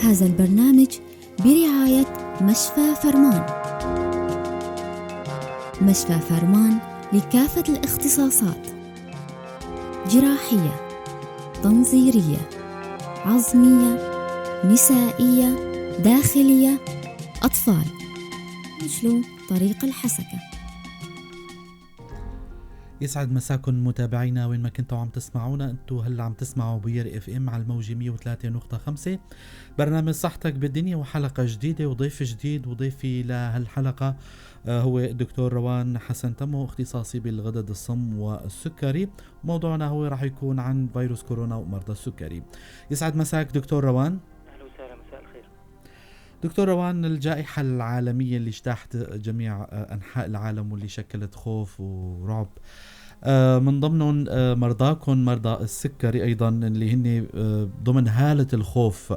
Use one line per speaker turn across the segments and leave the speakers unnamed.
هذا البرنامج برعاية مشفى فرمان. مشفى فرمان لكافة الاختصاصات: جراحية، تنظيرية، عظمية، نسائية، داخلية، أطفال. مشلو طريق الحسكة.
يسعد مساكم متابعينا وين ما كنتوا عم تسمعونا. انتوا هلا عم تسمعوا بير FM على الموجة 103.5، برنامج صحتك بالدنيا، وحلقة جديدة وضيف جديد. وضيفي لهالحلقة هو الدكتور روان حسن تمو، اختصاصي بالغدد الصم والسكري. موضوعنا هو راح يكون عن فيروس كورونا ومرضى السكري. يسعد مساك دكتور روان.
اهلا وسهلا، مساء الخير
دكتور روان. الجائحة العالمية اللي اجتاحت جميع أنحاء العالم واللي شكلت خوف ورعب، من ضمنهم مرضاكم مرضى السكري أيضا اللي هن ضمن هالة الخوف.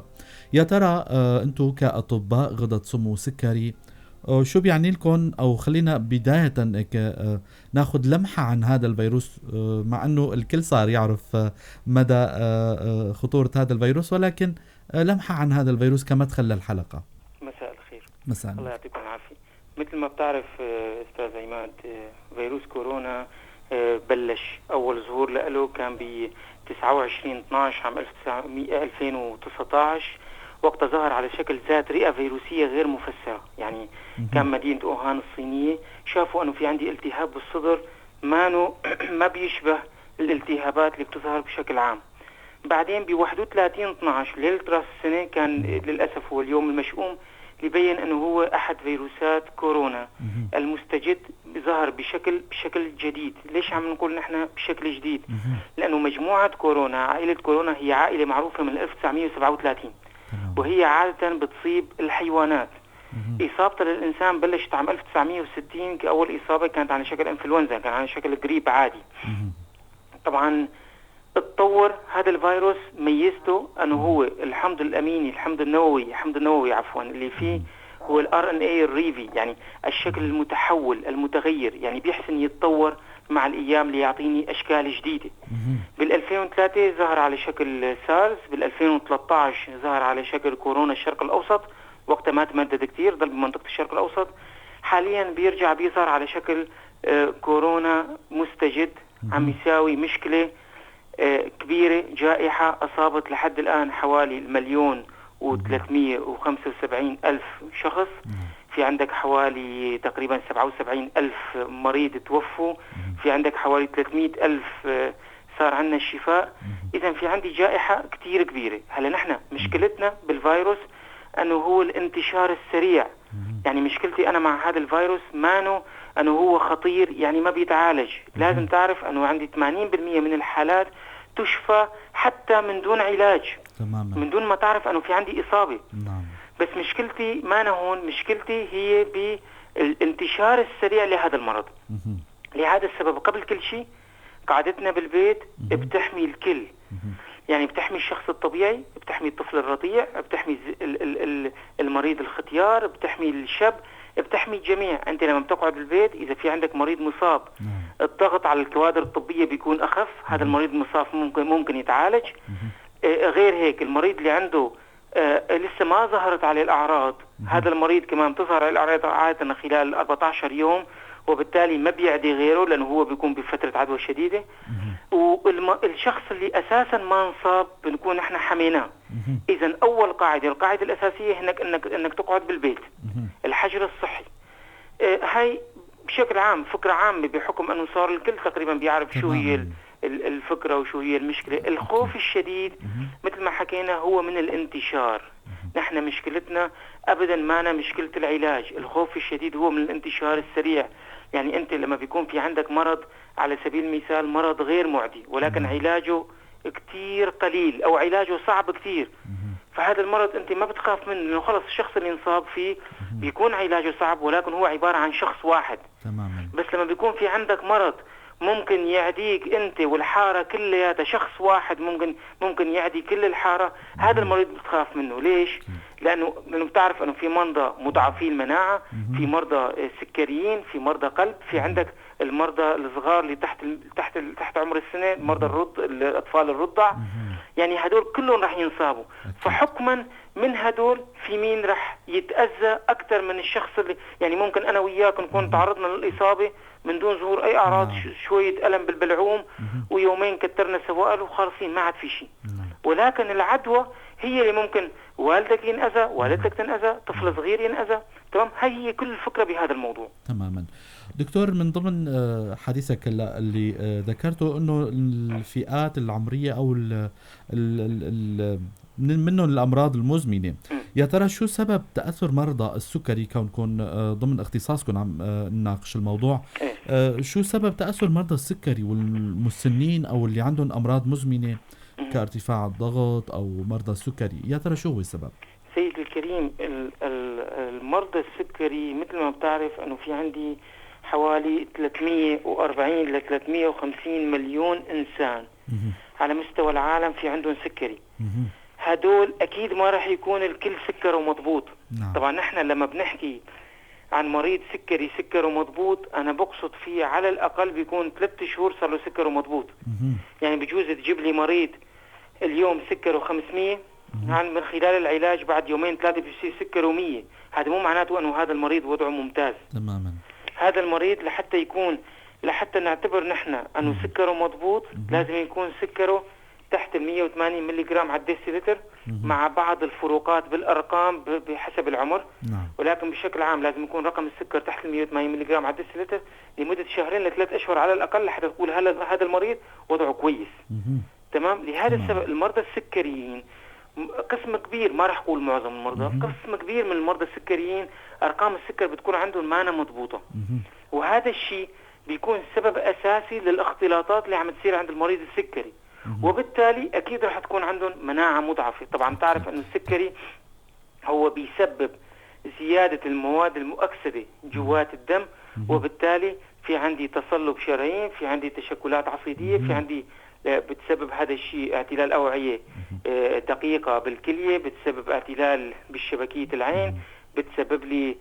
يا ترى أنتم كأطباء غدد صم وسكري شو بيعني لكم؟ أو خلينا بداية ناخذ لمحة عن هذا الفيروس، مع أنه الكل صار يعرف مدى خطورة هذا الفيروس، ولكن لمحة عن هذا الفيروس كمدخل للحلقة.
مساء الخير.
مساء
الله يعطيكم العافية. مثل ما بتعرف أستاذ عماد، فيروس كورونا بلش أول ظهور له كان ب 29/12 عام 2019، وقتها ظهر على شكل ذات رئة فيروسية غير مفسرة. يعني كان مدينة أوهان الصينية، شافوا أنه في عندي التهاب بالصدر ما بيشبه الالتهابات اللي بتظهر بشكل عام. بعدين ب 31/12 ليلة راس السنة كان للأسف هو اليوم المشؤوم اللي بين أنه هو أحد فيروسات كورونا المستجد، ظهر بشكل جديد. ليش عم نقول نحن بشكل جديد؟ لأنه مجموعة كورونا، عائلة كورونا هي عائلة معروفة من 1937، وهي عادة بتصيب الحيوانات. إصابتها للإنسان بلشت عام 1960 كأول إصابة، كانت على شكل إنفلونزا، كان على شكل قريب عادي. طبعا اتطور هذا الفيروس، ميزته انه هو الحمض الاميني، الحمض النووي عفوا، اللي فيه هو ال RNA الريفي، يعني الشكل المتحول المتغير، يعني بيحسن يتطور مع الايام ليعطيني اشكال جديدة. بال 2003 ظهر على شكل سارس، بال 2013 ظهر على شكل كورونا الشرق الاوسط، وقتها ما تمدد كثير، ضل بمنطقة الشرق الاوسط. حاليا بيرجع بيظهر على شكل كورونا مستجد، عم يساوي مشكلة كبيرة، جائحة أصابت لحد الآن حوالي 1,375,000 شخص. في عندك حوالي تقريبا 77,000 مريض توفوا، في عندك حوالي 300,000 صار عندنا الشفاء. إذا في عندي جائحة كتير كبيرة. هلا نحن مشكلتنا بالفيروس أنه هو الانتشار السريع. يعني مشكلتي أنا مع هذا الفيروس مانو أنه هو خطير، يعني ما بيتعالج. لازم تعرف أنه عندي 80% من الحالات تشفى حتى من دون علاج،
تماما،
من دون ما تعرف أنه في عندي إصابة.
نعم.
بس مشكلتي ما أنا هون، مشكلتي هي بالانتشار السريع لهذا المرض. لهذا السبب قبل كل شيء قعدتنا بالبيت بتحمي الكل. يعني بتحمي الشخص الطبيعي، بتحمي الطفل الرضيع، بتحمي المريض الختيار، بتحمي الشاب، بتحمي الجميع. أنت لما بتقعد بالبيت إذا في عندك مريض مصاب، الضغط على الكوادر الطبية بيكون أخف، هذا المريض المصاب ممكن يتعالج. غير هيك المريض اللي عنده لسه ما ظهرت عليه الأعراض، هذا المريض كمان بتظهر عليه الأعراض عادة خلال 14 يوم، وبالتالي ما بيعدي غيره لأنه هو بيكون بفترة عدوى شديدة. والشخص اللي أساسا ما انصاب بنكون نحن حميناه. إذا أول قاعدة، القاعدة الأساسية هناك إنك تقعد بالبيت، الحجر الصحي. هاي بشكل عام فكرة عامة، بحكم أنه صار الكل تقريبا بيعرف شو هي الفكرة وشو هي المشكلة. الخوف الشديد مثل ما حكينا هو من الانتشار. نحن مشكلتنا أبدا ما أنا مشكلة العلاج، الخوف الشديد هو من الانتشار السريع. يعني أنت لما بيكون في عندك مرض، على سبيل المثال مرض غير معدي ولكن علاجه كتير قليل أو علاجه صعب كتير، فهذا المرض أنت ما بتخاف منه، لأنه خلص الشخص اللي انصاب فيه بيكون علاجه صعب ولكن هو عبارة عن شخص واحد.
تماما.
بس لما بيكون في عندك مرض ممكن يعديك أنت والحارة كلياتها، شخص واحد ممكن يعدي كل الحارة، هذا المريض بتخاف منه. ليش؟ لأنه بتعرف أنه في مرضى مضاعفي المناعة، في مرضى سكريين، في مرضى قلب، في عندك المرضى الصغار اللي تحت عمر السنة، مرضى الأطفال الرضع. يعني هدول كلهم رح ينصابوا. فحكما من هدول في مين رح يتأذى أكثر من الشخص اللي يعني ممكن أنا وياك نكون تعرضنا للإصابة من دون ظهور أي أعراض، شوية ألم بالبلعوم ويومين كترنا سوائل وخالصين ما عاد في شيء. ولكن العدوى هي اللي ممكن والدك ينأذى، والدتك تنأذى، طفل صغير ينأذى. تمام، هي هي كل الفكرة بهذا الموضوع.
تماما دكتور، من ضمن حديثك اللي ذكرته انه الفئات العمرية او ال ال ال منهم الامراض المزمنة، يا ترى شو سبب تاثر مرضى السكري كونكم ضمن اختصاصكم عم نناقش الموضوع؟ شو سبب تاثر مرضى السكري والمسنين او اللي عندهم امراض مزمنة كارتفاع الضغط او مرضى السكري، يا ترى شو هو السبب؟
سيدي الكريم، المرضى السكري مثل ما بتعرف انه في عندي حوالي 340 ل 350 مليون انسان على مستوى العالم في عندهم سكري. هدول اكيد ما راح يكون الكل سكره مضبوط. طبعا نحن لما بنحكي عن مريض سكري سكره مضبوط، انا بقصد فيه على الاقل بيكون 3 شهور صار له سكره مضبوط. يعني بجوز تجيب لي مريض اليوم سكره 500، يعني من خلال العلاج بعد يومين 3 بيصير سكره 100، هذا مو معناته انه هذا المريض وضعه ممتاز.
تماما.
هذا المريض لحتى نعتبر نحن انه سكره مضبوط لازم يكون سكره تحت ال 180 ملي جرام على الديسيلتر، مع بعض الفروقات بالارقام بحسب العمر. ولكن بشكل عام لازم يكون رقم السكر تحت ال 180 ملي جرام على الديسيلتر لمدة شهرين لثلاث اشهر على الاقل لحتى تقول هل هذا المريض وضعه كويس. تمام. لهذا السبب المرضى السكريين قسم كبير، ما راح اقول معظم المرضى، قسم كبير من المرضى السكريين ارقام السكر بتكون عندهم مانا مضبوطة، وهذا الشيء بيكون سبب اساسي للاختلاطات اللي عم تصير عند المريض السكري، وبالتالي اكيد راح تكون عندهم مناعة مضعفه. طبعا بتعرف انه السكري هو بيسبب زيادة المواد المؤكسده جوات الدم، وبالتالي في عندي تصلب شرايين، في عندي تشكلات عصيديه، في عندي بتسبب هذا الشيء اعتلال أوعية دقيقة بالكلية، بتسبب اعتلال بالشبكية العين، بتسبب لي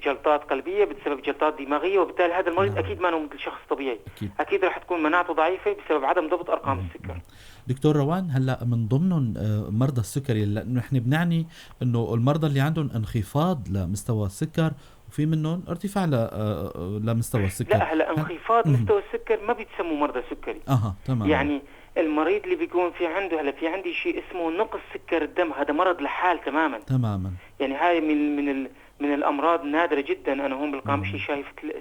جلطات قلبية، بتسبب جلطات دماغية، وبالتالي هذا المريض أكيد ما هو مثل شخص طبيعي. أكيد رح تكون مناعته ضعيفة بسبب عدم ضبط أرقام السكر.
دكتور روان، هلا من ضمنهم مرضى السكري، لأنه نحن بنعني إنه المرضى اللي عندهم انخفاض لمستوى السكر وفي منهم ارتفاع لمستوى السكر.
لا هلا انخفاض مستوى السكر ما بيتسموا مرضى سكري.
تمام.
يعني المريض اللي بيكون في عنده هلا في عندي شيء اسمه نقص سكر الدم، هذا مرض لحال تماما.
تماما.
يعني هاي من الامراض النادرة جدا. انا هون بالقامشلي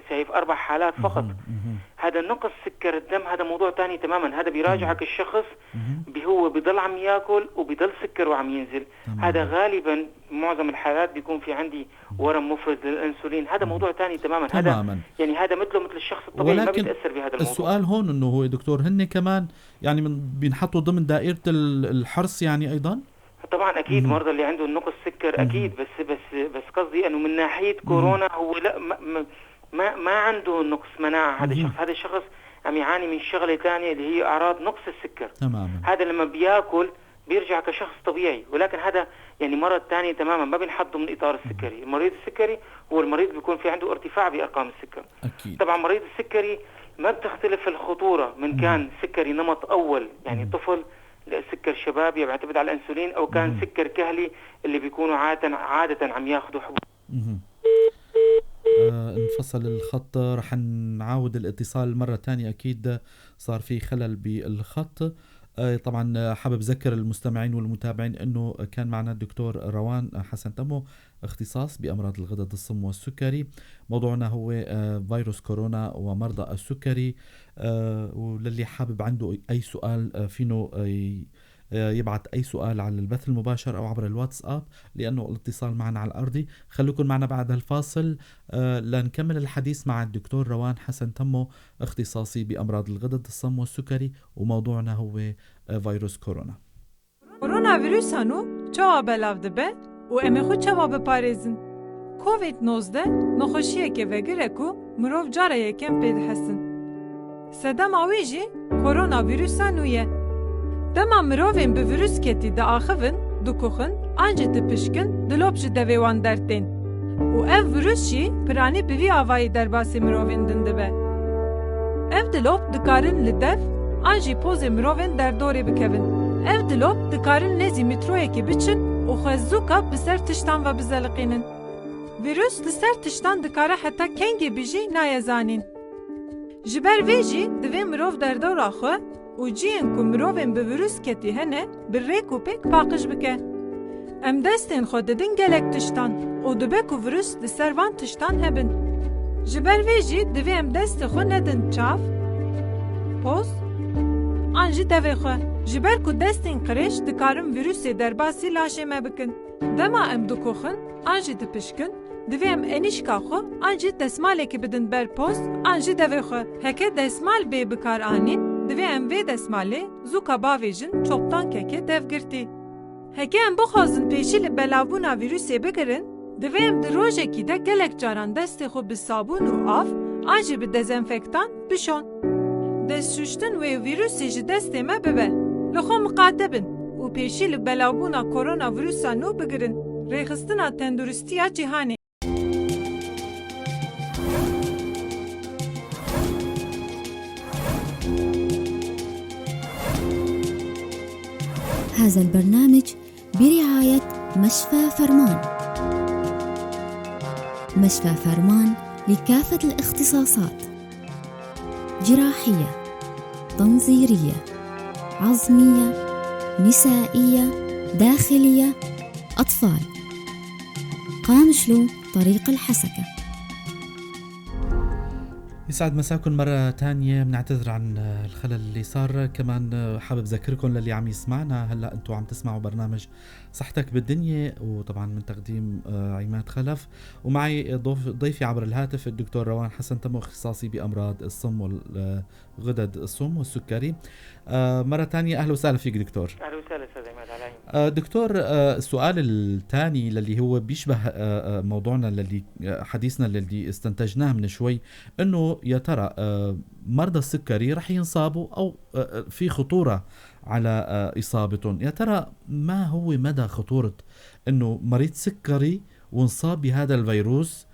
شايف 4 حالات فقط. هذا نقص سكر الدم هذا موضوع ثاني تماما، هذا بيراجعك الشخص هو بضل عم ياكل وبضل سكره عم ينزل. هذا غالبا معظم الحالات بيكون في عندي ورم مفرز للانسولين، هذا موضوع ثاني تماما. هذا يعني هذا مثله مثل الشخص الطبيعي، ما بيتاثر بهذا الموضوع.
السؤال هون انه هو دكتور هن كمان يعني بينحطوا ضمن دائرة الحرص يعني ايضا؟
طبعا اكيد مرضى اللي عندهم نقص سكر اكيد، بس بس بس قصدي انه من ناحية كورونا هو لا ما عنده نقص مناعة. هذا الشخص، هذا الشخص عم يعاني من شغله ثانية اللي هي اعراض نقص السكر.
تماما.
هذا لما بياكل بيرجع كشخص طبيعي، ولكن هذا يعني مرض ثاني تماما ما بينحط ضمن اطار السكري. المريض السكري هو المريض بيكون في عنده ارتفاع بارقام السكر.
أكيد.
طبعا مريض السكري ما بتختلف الخطورة من كان سكري نمط اول يعني طفل سكر شبابي بيعتمد على الانسولين، او كان سكر كهلي اللي بيكونوا عادة عم ياخذوا حبوب.
انفصل الخط، رح نعاود الاتصال مرة ثانية، اكيد صار في خلل بالخط. طبعا حابب ذكر المستمعين والمتابعين انه كان معنا الدكتور روان حسن تمو، اختصاص بامراض الغدد الصم والسكري. موضوعنا هو فيروس كورونا ومرضى السكري. وللي حابب عنده اي سؤال فينه يبعث اي سؤال على البث المباشر او عبر الواتساب، لانه الاتصال معنا على الارضي. خليكم معنا بعد هالفاصل لنكمل الحديث مع الدكتور روان حسن تمو، اختصاصي بامراض الغدد الصم والسكري، وموضوعنا هو فيروس كورونا.
كورونا فيروس هنو چوا بلاو دبه و ام خو چوا بپارێزن. کووید 19 نەخۆشییەکە vegire ku mirov cara yekem pê dihesin. Sedema wê jî koronavirüsa nû ye. Dema mirovên bi virüs ketî diaxivin, dikuxin, an jî dipişkin, dilop ji devê wan dertên. Û ev virüs jî piranî bi vî avayî derbasê mirovên din dibe. Ev dilop dikarin li dev an jî pozê mirovên derdorê bikevin. Ev dilop dikarin nêzî mîtroyekê biçin û xwe zûka bi ser tiştan ve bizeliqînin. Vîrus li ser tiştan dikare heta kengê bijî naye zanîn. Ji ber vê jî divê mirov derdora xwe û ciyên ku mirovên bi vîrus ketî hene bi rêk û pêk paqij bike. Em destên xwe didin gelek tiştan û dibe ku vîrus li ser van tiştan hebin. Ji ber vê jî divê em destê xwe nedin çav, poz an jî devê xwe. Ji ber ku destên qirêj dikarin vîrusê derbasî laşê me bikin. Dema em dikuxin an jî dipişkin, divê em enîşka xwe an jî desmalekê bidin ber poz an jî devê xwe. Heke desmal bê bikaranîn, divê em vê desmalê zûka bavêjin çoptankekê devgirtî. Heke em bixwazin pêşî li belavbûna vîrusê bigirin, divê em di rojekî de gelek caran destê xwe bi sabûn û av an jî bi dezenfektan bişon. Destşûştin wê vîrusê ji destê me bibe. Li xwe miqate bin û pêşî li belavbûna koronavirusa nû bigirin. Rêxistina Tenduristiya Cîhanê.
هذا البرنامج برعاية مشفى فرمان. مشفى فرمان لكافة الاختصاصات: جراحية، تنظيرية، عظمية، نسائية، داخلية، أطفال. قامشلو، طريق الحسكة.
يسعد مساكم مرة تانية، بنعتذر عن الخلل اللي صار. كمان حابب ذكركم للي عم يسمعنا هلا، انتم عم تسمعوا برنامج صحتك بالدنيا، وطبعا من تقديم عماد خلف، ومعي ضيفي عبر الهاتف الدكتور روان حسن تمو، اختصاصي بأمراض الصم والغدد الصم والسكري. مرة تانية أهلا وسهلا فيك دكتور.
أهلا وسهلا أستاذ عماد. علي
دكتور، السؤال الثاني للي هو بيشبه موضوعنا للي حديثنا للي استنتجناه من شوي، انه يا ترى مرضى السكري رح ينصابوا او في خطورة على اصابتهم؟ يا ترى ما هو مدى خطورة انه مريض سكري وانصاب بهذا الفيروس؟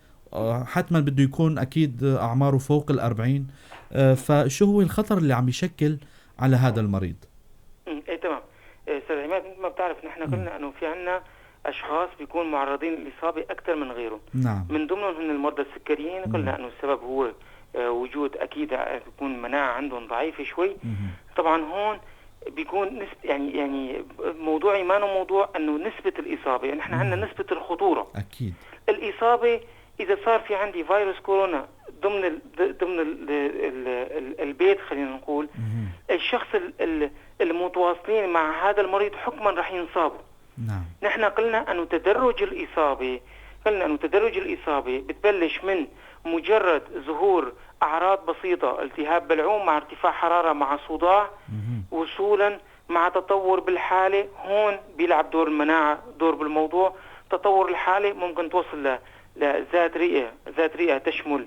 حتما بده يكون اكيد اعماره فوق 40، فشو هو الخطر اللي عم يشكل على هذا المريض؟
ايه تمام استاذ عماد، مثل ما بتعرف نحن قلنا انه في عندنا اشخاص بيكون معرضين للاصابة اكثر من غيرهم.
نعم.
من ضمنهم هن المرضى السكريين. قلنا انه السبب هو وجود اكيد بيكون مناعة عندهم ضعيفة شوي. طبعا هون بيكون نسبه يعني موضوعي ما موضوع انه نسبه الاصابة، يعني نحن عندنا نسبه الخطورة.
اكيد.
الاصابة اذا صار في عندي فيروس كورونا ضمن ال ضمن ال ال البيت، خلينا نقول الشخص المتواصلين مع هذا المريض حكما رح ينصابوا.
نعم.
نحن قلنا انه تدرج الاصابة، قلنا انه تدرج الاصابة بتبلش من مجرد ظهور اعراض بسيطة، التهاب بلعوم مع ارتفاع حرارة مع صداع، وصولا مع تطور بالحالة. هون بيلعب دور المناعة دور بالموضوع. تطور الحالة ممكن توصل لذات رئه، ذات رئه تشمل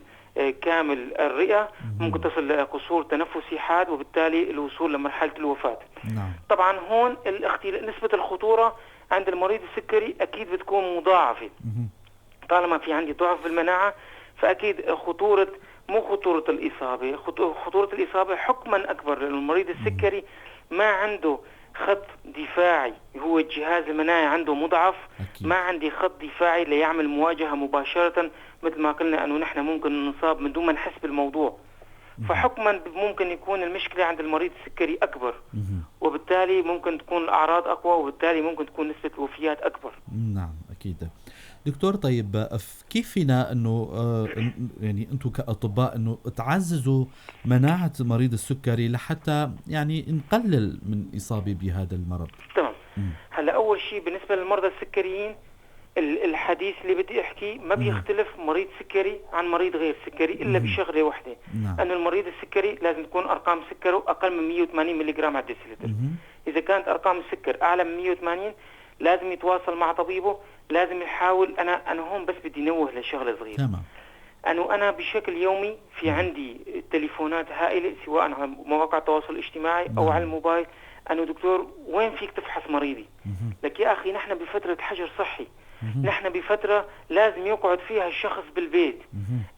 كامل الرئة، ممكن تصل لقصور تنفسي حاد، وبالتالي الوصول لمرحلة الوفاة.
نعم.
طبعا هون نسبه الخطورة عند المريض السكري اكيد بتكون مضاعفه. طالما في عندي ضعف بالمناعه فاكيد خطورة، مو خطورة الاصابة، خطورة الاصابة حكما اكبر، لانه المريض السكري ما عنده خط دفاعي، هو الجهاز المناعي عنده مضعف.
أكيد.
ما عندي خط دفاعي ليعمل مواجهة مباشرة، مثل ما قلنا أنه نحن ممكن نصاب من دون ما نحس بالموضوع. فحكما ممكن يكون المشكلة عند المريض السكري أكبر، وبالتالي ممكن تكون الأعراض أقوى، وبالتالي ممكن تكون نسبة الوفيات أكبر.
نعم أكيد دكتور. طيب كيف فينا أنه يعني أنتم كأطباء أنه تعززوا مناعة مريض السكري لحتى يعني نقلل من إصابة بهذا المرض؟
تمام. هلا أول شيء بالنسبة للمرضى السكريين، الحديث اللي بدي أحكي ما بيختلف مريض سكري عن مريض غير سكري إلا بشغلة واحدة.
نعم.
أنه المريض السكري لازم تكون أرقام سكره أقل من 180 ملغ على الديسيلتر. إذا كانت أرقام السكر أعلى من 180 لازم يتواصل مع طبيبه، لازم يحاول. أنا هون بس بدي نوه لشغلة صغيرة.
تمام.
أنه أنا بشكل يومي في عندي تليفونات هائلة سواء على مواقع التواصل الاجتماعي أو على الموبايل، أنه دكتور وين فيك تفحص مريضي؟ لك يا أخي نحن بفترة حجر صحي، نحن بفترة لازم يقعد فيها الشخص بالبيت.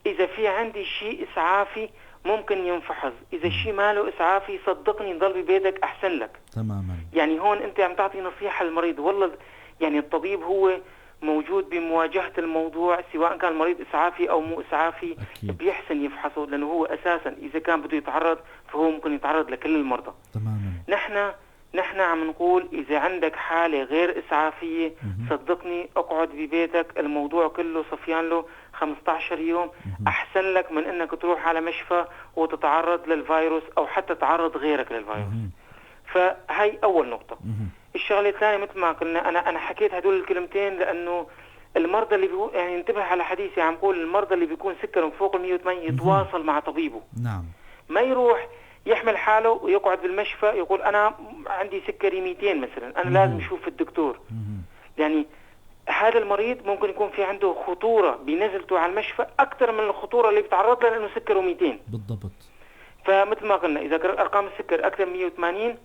إذا في عندي شيء إسعافي ممكن ينفحص. اذا الشيء ماله اسعافي صدقني ضل ببيتك احسن لك.
تماما.
يعني هون انت عم تعطي نصيحة للمريض. والله يعني الطبيب هو موجود بمواجهة الموضوع، سواء كان المريض اسعافي او مو اسعافي.
أكيد.
بيحسن يفحصه، لانه هو اساسا اذا كان بده يتعرض فهو ممكن يتعرض لكل المرضى.
تماما.
نحن عم نقول اذا عندك حاله غير اسعافيه صدقني اقعد ببيتك، الموضوع كله صفيان له 15 يوم، احسن لك من انك تروح على مشفى وتتعرض للفيروس او حتى تعرض غيرك للفيروس. فهي اول نقطة. الشغلة الثانية مثل ما قلنا، انا حكيت هدول الكلمتين لانه المرضى اللي يعني انتبه على حديثي، عم قول المرضى اللي بيكون سكرهم فوق ال 180 يتواصل مع طبيبه.
نعم.
ما يروح يحمل حاله ويقعد بالمشفى يقول انا عندي سكري 200 مثلا، انا لازم اشوف الدكتور. يعني هذا المريض ممكن يكون في عنده خطورة بنزلته على المشفى اكثر من الخطورة اللي بيتعرض لها لانه سكره 200.
بالضبط.
فمثل ما قلنا اذا ارقام السكر اكثر من 180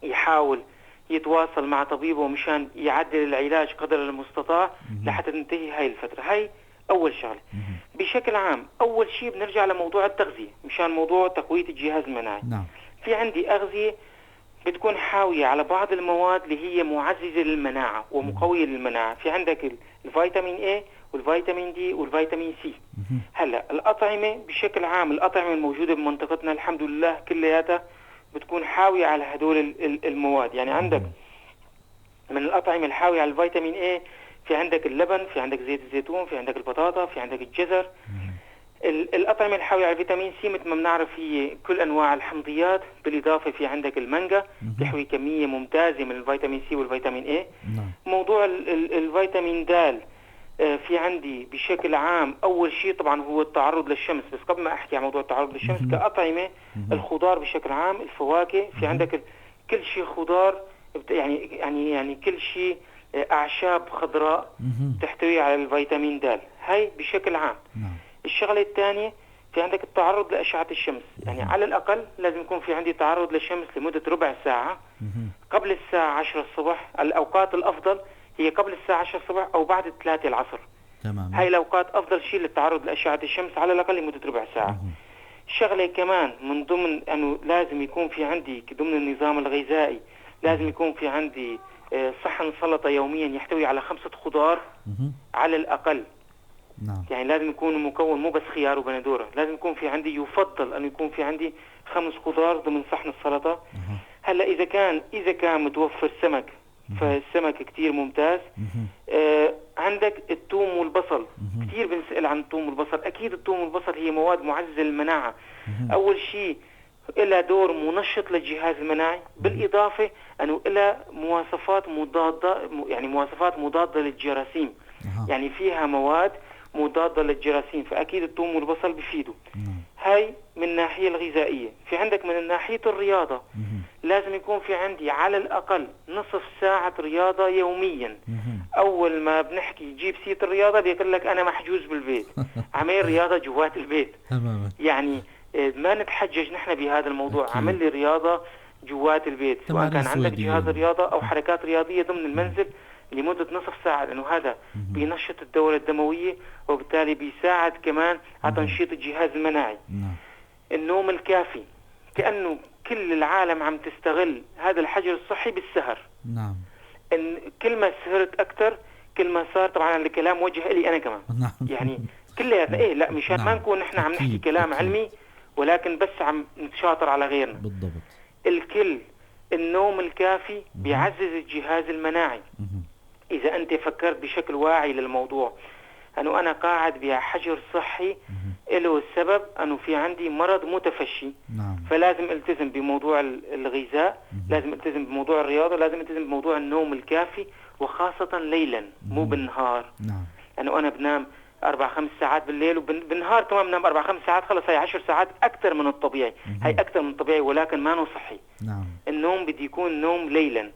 يحاول يتواصل مع طبيبه مشان يعدل العلاج قدر المستطاع لحتى تنتهي هاي الفترة. هاي اول شغله. بشكل عام اول شيء بنرجع لموضوع التغذية مشان موضوع تقوية الجهاز المناعي.
نعم.
في عندي اغذيه بتكون حاوية على بعض المواد اللي هي معززه للمناعه ومقويه للمناعه. في عندك الفيتامين A والفيتامين D والفيتامين C. هلا الاطعمة بشكل عام، الاطعمة الموجودة بمنطقتنا الحمد لله كلياتها بتكون حاوية على هدول المواد. يعني عندك من الاطعمة الحاويه على الفيتامين A في عندك اللبن، في عندك زيت الزيتون، في عندك البطاطا، في عندك الجزر. الأطعمة الحاوية على الفيتامين سي مثل ما بنعرف هي كل أنواع الحمضيات، بالإضافة في عندك المانجا تحوي كمية ممتازة من الفيتامين سي والفيتامين A.
نعم.
موضوع الفيتامين د في عندي بشكل عام أول شيء طبعا هو التعرض للشمس، بس قبل ما أحكي عن موضوع التعرض للشمس كأطعمة الخضار بشكل عام، الفواكه، في عندك كل شيء خضار، يعني يعني يعني كل شيء أعشاب خضراء تحتوي على الفيتامين د، هاي بشكل عام.
نعم.
الشغلة الثانية في عندك التعرض لأشعة الشمس، يعني على الأقل لازم يكون في عندي تعرض للشمس لمدة ربع ساعة قبل الساعة 10 الصبح. الأوقات الأفضل هي قبل الساعة 10 الصبح أو بعد 3 العصر.
تمام.
هاي الأوقات أفضل شيء للتعرض لأشعة الشمس على الأقل لمدة ربع ساعة. شغلة كمان من ضمن أنه لازم يكون في عندي ضمن النظام الغذائي لازم يكون في عندي صحن سلطة يوميا يحتوي على 5 خضار على الأقل.
نعم.
يعني لازم يكون مكون مو بس خيار وبندورة، لازم يكون في عندي، يفضل أن يكون في عندي 5 خضار ضمن صحن السلطة. هلا إذا كان متوفر سمك فالسمك كتير ممتاز. عندك الثوم والبصل، كتير بنسأل عن الثوم والبصل. أكيد الثوم والبصل هي مواد معززة للمناعة. أول شيء لها دور منشط للجهاز المناعي، بالإضافة أنه لها مواصفات مضادة، يعني مواصفات مضادة للجراثيم. يعني فيها مواد مضادة للجراثيم، فأكيد الثوم والبصل بفيدوا. هاي من الناحية الغذائية. في عندك من ناحية الرياضة لازم يكون في عندي على الأقل نصف ساعة رياضة يوميا. أول ما بنحكي جيب سيرة الرياضة بيقول لك أنا محجوز بالبيت، عمل رياضة جوات البيت.
تماما.
يعني ما نتحجج نحن بهذا الموضوع. عمل لي رياضة جوات البيت، سواء كان عندك جهاز رياضة أو حركات رياضية ضمن المنزل لمدة نصف ساعة، لأنه هذا بينشط الدورة الدموية وبالتالي بيساعد كمان على تنشيط الجهاز المناعي. النوم الكافي، كأنه كل العالم عم تستغل هذا الحجر الصحي بالسهر.
نعم.
إن كل ما سهرت أكثر كل ما صار، طبعا الكلام موجه إلي أنا كمان.
نعم.
يعني كلياتنا إيه، لا مشان ما نكون نحن عم نحكي كلام علمي ولكن بس عم نتشاطر على غيرنا.
بالضبط.
الكل النوم الكافي بيعزز الجهاز المناعي. إذا أنت فكرت بشكل واعي للموضوع أنه أنا قاعد بحجر صحي له السبب أنه في عندي مرض متفشي.
نعم.
فلازم التزم بموضوع الغذاء، لازم التزم بموضوع الرياضة، لازم التزم بموضوع النوم الكافي، وخاصة ليلا مو بالنهار.
نعم.
لأنه أنا بنام 4-5 ساعات بالليل، وبالنهار كمان بنام 4-5 ساعات، خلص هي 10 ساعات أكثر من الطبيعي. هي أكثر من الطبيعي ولكن ما صحي.
نعم.
النوم بده يكون نوم ليلا.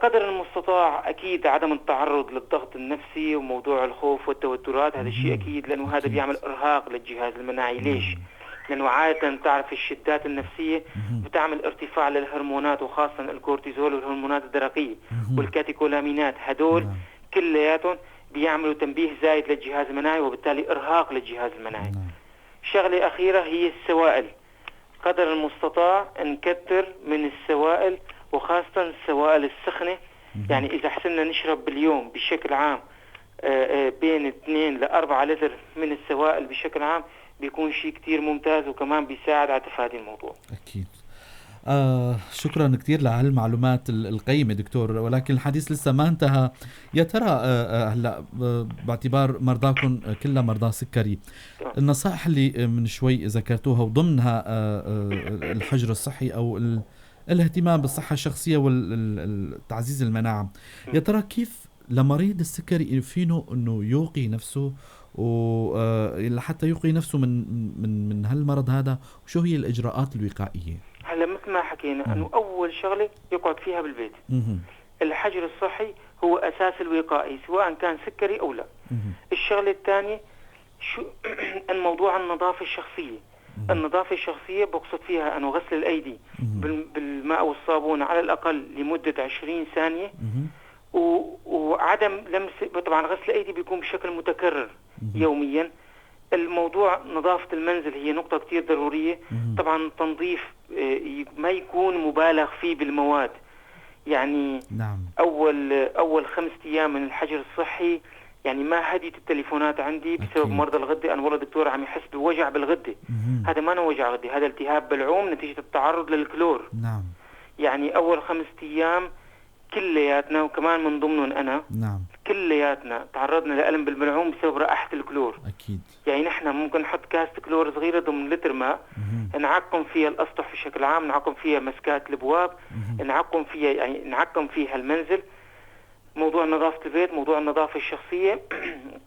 قدر المستطاع أكيد عدم التعرض للضغط النفسي وموضوع الخوف والتوترات، هذا الشيء أكيد، لأنه هذا بيعمل إرهاق للجهاز المناعي. ليش؟ لأنه عادة تعرف الشدات النفسية بتعمل ارتفاع للهرمونات، وخاصة الكورتيزول والهرمونات الدرقية والكاتيكولامينات، هدول كلياتهم بيعملوا تنبيه زايد للجهاز المناعي وبالتالي إرهاق للجهاز المناعي. شغلة أخيرة هي السوائل، قدر المستطاع نكتر من السوائل، وخاصة السوائل السخنة. يعني إذا حسنا نشرب باليوم بشكل عام بين 2 ل 4 لتر من السوائل بشكل عام بيكون شيء كتير ممتاز، وكمان بيساعد على تفادي الموضوع.
أكيد. شكرا كثير لهالمعلومات القيمة دكتور، ولكن الحديث لسه ما انتهى. يا ترى هلا باعتبار مرضاكم كلها مرضى سكري، النصائح اللي من شوي ذكرتوها وضمنها الحجر الصحي أو الاهتمام بالصحة الشخصية والتعزيز المناعة، يا ترى كيف لمريض السكري فينه انه يوقي نفسه ولحتى يوقي نفسه من من من هالمرض هذا، وشو هي الإجراءات الوقائية؟
هلا مثل ما حكينا انه اول شغله يقعد فيها بالبيت. الحجر الصحي هو اساس الوقائي سواء كان سكري او لا. الشغلة الثانية شو الموضوع النظافة الشخصية. النظافة الشخصية بقصد فيها انه غسل الايدي بالماء والصابون على الاقل لمدة 20 ثانية، وعدم لمس، طبعا غسل الايدي بيكون بشكل متكرر يوميا. الموضوع نظافة المنزل هي نقطة كتير ضرورية. طبعا التنظيف ما يكون مبالغ فيه بالمواد، يعني
نعم.
أول 5 أيام من الحجر الصحي يعني ما هديت التليفونات عندي بسبب مرضى الغدة. أنا والله دكتور عم يحس بوجع بالغدة. هذا ما وجع غدة، هذا التهاب بلعوم نتيجة التعرض للكلور.
نعم.
يعني أول 5 أيام كلياتنا، وكمان من ضمنهم أنا،
نعم،
كلياتنا تعرضنا لألم بالبلعوم بسبب رائحة الكلور.
أكيد.
يعني نحن ممكن نحط كاسة كلور صغيرة ضمن لتر ماء، نعقم فيها الأسطح بشكل عام، نعقم فيها مسكات الأبواب، نعقم فيها، يعني نعقم فيها المنزل. موضوع نظافة البيت، موضوع النظافة الشخصية،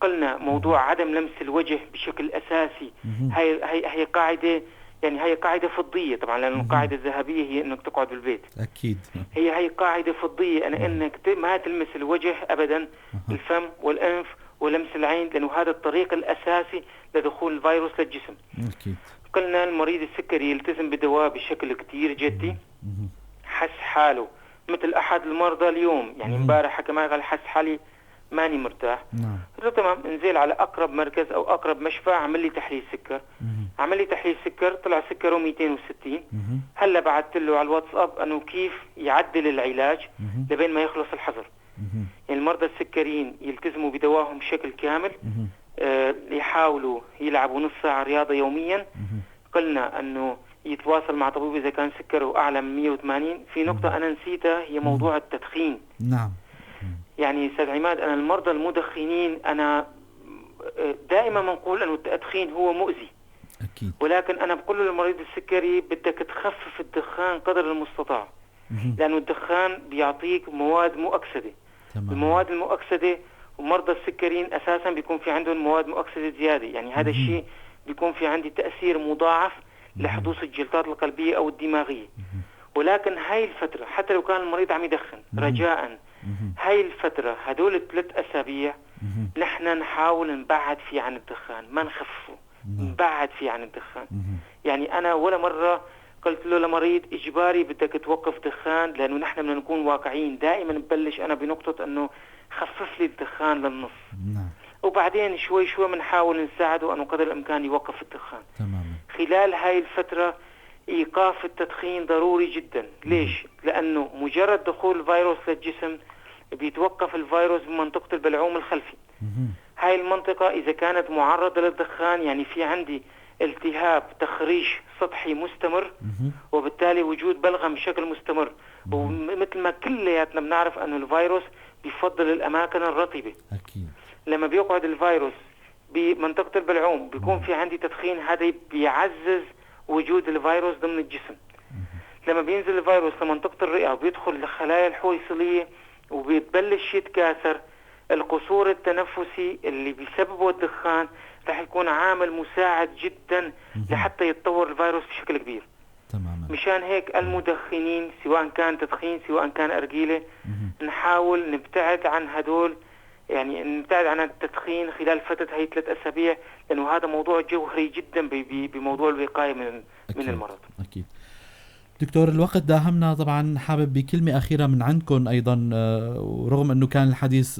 قلنا موضوع عدم لمس الوجه بشكل أساسي. هي قاعدة، يعني هي قاعدة فضية طبعا، لأن القاعدة الذهبية هي إنك تقعد بالبيت.
أكيد.
هي قاعدة فضية، أنا إنك ما تلمس الوجه أبدا، الفم والأنف ولمس العين، لأنه هذا الطريق الأساسي لدخول الفيروس للجسم.
أكيد.
قلنا المريض السكري يلتزم بدواء بشكل كتير جدي. حس حاله مثل أحد المرضى اليوم، يعني امبارح حكى معي قال حس حالي ماني مرتاح.
نعم.
قلت له تمام، انزل على أقرب مركز أو أقرب مشفى، عمل لي تحليل سكر. عمل لي تحليل سكر طلع سكره 260. هلا بعثت له على الواتساب أنه كيف يعدل العلاج لبين ما يخلص الحظر. يعني المرضى السكريين يلتزموا بدواهم بشكل كامل، يحاولوا يلعبوا نص ساعة رياضة يوميا. قلنا أنه يتواصل مع طبيب إذا كان سكره أعلى من 180. في نقطة أنا نسيتها هي موضوع التدخين.
نعم.
يعني أستاذ عماد، أنا المرضى المدخنين أنا دائما بنقول أنه التدخين هو مؤذي.
أكيد.
ولكن أنا بقول للمريض السكري بدك تخفف الدخان قدر المستطاع، لأنه الدخان بيعطيك مواد مؤكسدة.
تمام.
المواد المؤكسدة، ومرضى السكريين أساسا بيكون في عندهم مواد مؤكسدة زيادة، يعني هذا الشيء بيكون في عندي تأثير مضاعف لحدوث الجلطات القلبية أو الدماغية. ولكن هاي الفترة حتى لو كان المريض عم يدخن، رجاء هاي الفترة هدول 3 أسابيع نحن نحاول نبعد فيه عن الدخان، ما نخففه، نبعد فيه عن الدخان. يعني أنا ولا مرة قلت له لمريض إجباري بدك توقف دخان، لأنه نحن بدنا نكون واقعيين. دائما ببلش أنا بنقطة أنه خفف لي الدخان للنص.
نعم.
وبعدين شوي شوي بنحاول نساعده أنه قدر الإمكان يوقف الدخان.
تماما.
خلال هاي الفترة إيقاف التدخين ضروري جدا. ليش؟ لأنه مجرد دخول الفيروس للجسم بيتوقف الفيروس بمنطقة البلعوم الخلفي. هاي المنطقة إذا كانت معرضة للدخان، يعني في عندي التهاب تخريش سطحي مستمر، وبالتالي وجود بلغم بشكل مستمر. ومثل ما كلياتنا بنعرف أنه الفيروس بيفضل الأماكن الرطبة.
أكيد.
لما بيقعد الفيروس بمنطقة البلعوم بيكون في عندي تدخين، هذا بيعزز وجود الفيروس ضمن الجسم. لما بينزل الفيروس لمنطقة الرئة وبيدخل للخلايا الحويصلية وبيبلش يتكاثر، القصور التنفسي اللي بيسببه الدخان رح يكون عامل مساعد جدا لحتى يتطور الفيروس بشكل كبير.
تماما.
مشان هيك المدخنين سواء كان تدخين سواء كان أرجيلة نحاول نبتعد عن هدول، يعني نبتعد عن التدخين خلال فترة هي 3 أسابيع، لأنه هذا موضوع جوهري جدا بموضوع الوقاية من المرض.
أكيد. دكتور، الوقت داهمنا طبعا، حابب بكلمة أخيرة من عندكم أيضا، ورغم أنه كان الحديث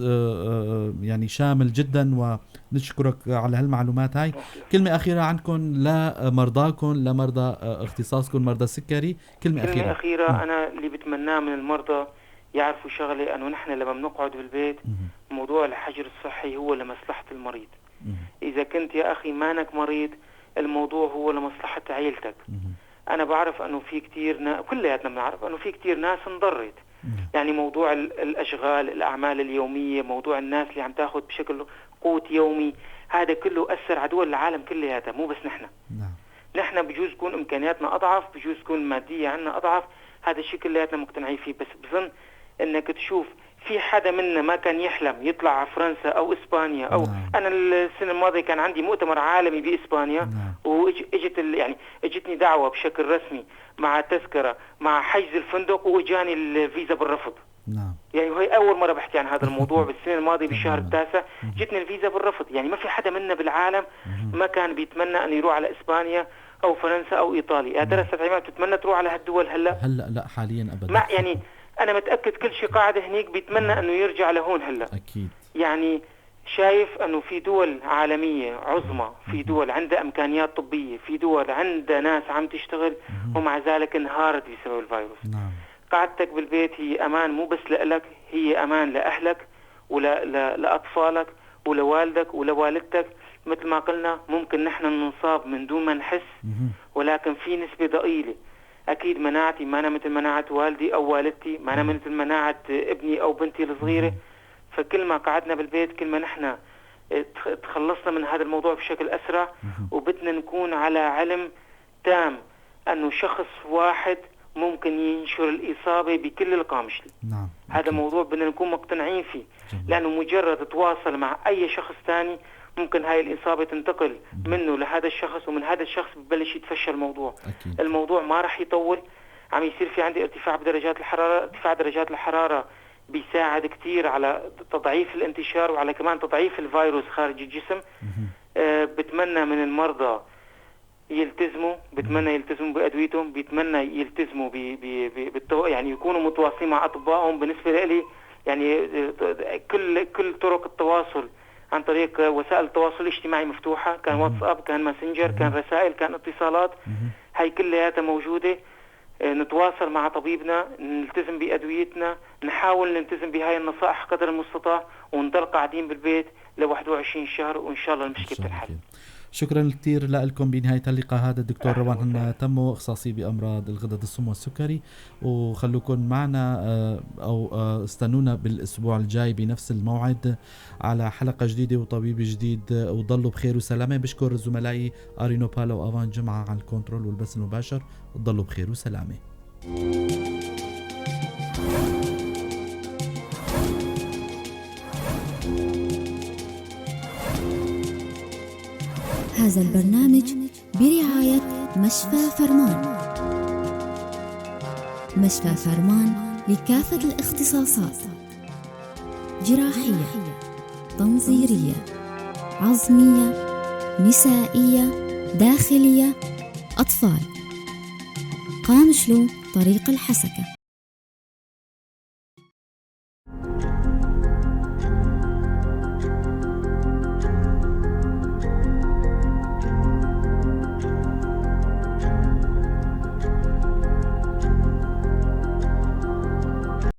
يعني شامل جدا ونشكرك على هالمعلومات هاي، كلمة أخيرة عندكم لمرضاكم، لمرضى اختصاصكم، مرضى السكري، كلمة أخيرة.
كلمة أخيرة، أنا اللي بتمناه من المرضى يعرفوا شغلة، أنه نحن لما بنقعد بالبيت موضوع الحجر الصحي هو لمصلحة المريض. إذا كنت يا أخي مانك مريض، الموضوع هو لمصلحة عيلتك. أنا بعرف أنه في كتير كلياتنا بنعرف أنه في كتير ناس انضرت، يعني موضوع الأشغال، الأعمال اليومية، موضوع الناس اللي عم تاخذ بشكل قوت يومي، هذا كله أثر على دول العالم كلياتها، مو بس نحن. نحن بجوز تكون إمكانياتنا أضعف، بجوز تكون المادية عنا أضعف، هذا الشيء كلياتنا مقتنعين فيه، بس بظن أنك تشوف في حدا منا ما كان يحلم يطلع على فرنسا أو إسبانيا أو أنا السنة الماضية كان عندي مؤتمر عالمي بإسبانيا، وإجت يعني إجتني دعوة بشكل رسمي مع تذكرة مع حجز الفندق، وإجاني الفيزا بالرفض. يعني وهي أول مرة بحكي عن هذا الموضوع بالسنة الماضية بالشهر التاسع جتني الفيزا بالرفض. يعني ما في حدا منا بالعالم ما كان بيتمنى أن يروح على إسبانيا أو فرنسا أو إيطاليا. يا ترى أستاذ عماد بتتمنى تروح على هالدول هلا؟
هلا لا، حاليا أبدا.
ما يعني أنا متأكد كل شيء قاعد هنيك بيتمنى أنه يرجع لهون هلا.
أكيد.
يعني شايف أنه في دول عالمية عظمى، في دول عندها إمكانيات طبية، في دول عندها ناس عم تشتغل، ومع ذلك انهارت بسبب الفيروس. قعدتك بالبيت هي أمان، مو بس لك، هي أمان لأهلك ولأطفالك ولوالدك ولوالدتك. مثل ما قلنا ممكن نحن ننصاب من دون ما نحس، ولكن في نسبة ضئيلة. أكيد مناعتي ما أنا مثل مناعة والدي أو والدتي، ما أنا مثل مناعة ابني أو بنتي الصغيرة. فكل ما قعدنا بالبيت كل ما نحن تخلصنا من هذا الموضوع بشكل أسرع. وبدنا نكون على علم تام أنه شخص واحد ممكن ينشر الإصابة بكل القامشلي. هذا موضوع بدنا نكون مقتنعين فيه. لأنه مجرد تواصل مع أي شخص ثاني ممكن هاي الإصابة تنتقل منه لهذا الشخص، ومن هذا الشخص ببلش يتفشى الموضوع. الموضوع ما رح يطول، عم يصير في عندي ارتفاع بدرجات الحرارة. ارتفاع درجات الحرارة بيساعد كتير على تضعيف الانتشار وعلى كمان تضعيف الفيروس خارج الجسم. بتمنى من المرضى يلتزموا، بتمنى يلتزموا بأدويتهم، بتمنى يلتزموا يعني يكونوا متواصلين مع أطبائهم. بالنسبة لي يعني كل طرق التواصل عن طريق وسائل التواصل الاجتماعي مفتوحة، كان واتساب، كان ماسنجر، كان رسائل، كان اتصالات، هاي كلياتها موجودة. نتواصل مع طبيبنا، نلتزم بأدويتنا، نحاول نلتزم بهاي النصائح قدر المستطاع، ونضل قاعدين بالبيت ل 21 شهر، وإن شاء الله المشكلة بتنحل.
شكرا كثير لكم. بنهاية اللقاء هذا الدكتور روان تمو، اختصاصي بأمراض الغدد الصم والسكري، وخلوكم معنا أو استنونا بالأسبوع الجاي بنفس الموعد على حلقة جديدة وطبيب جديد، وضلوا بخير وسلامة. بشكر زملائي أرينو بالا وأفان جمعة على الكنترول والبث المباشر. ضلوا بخير وسلامة.
هذا البرنامج برعاية مشفى فرمان. مشفى فرمان لكافة الاختصاصات، جراحية، تنظيرية، عظمية، نسائية، داخلية، أطفال. قامشلو، طريق الحسكة.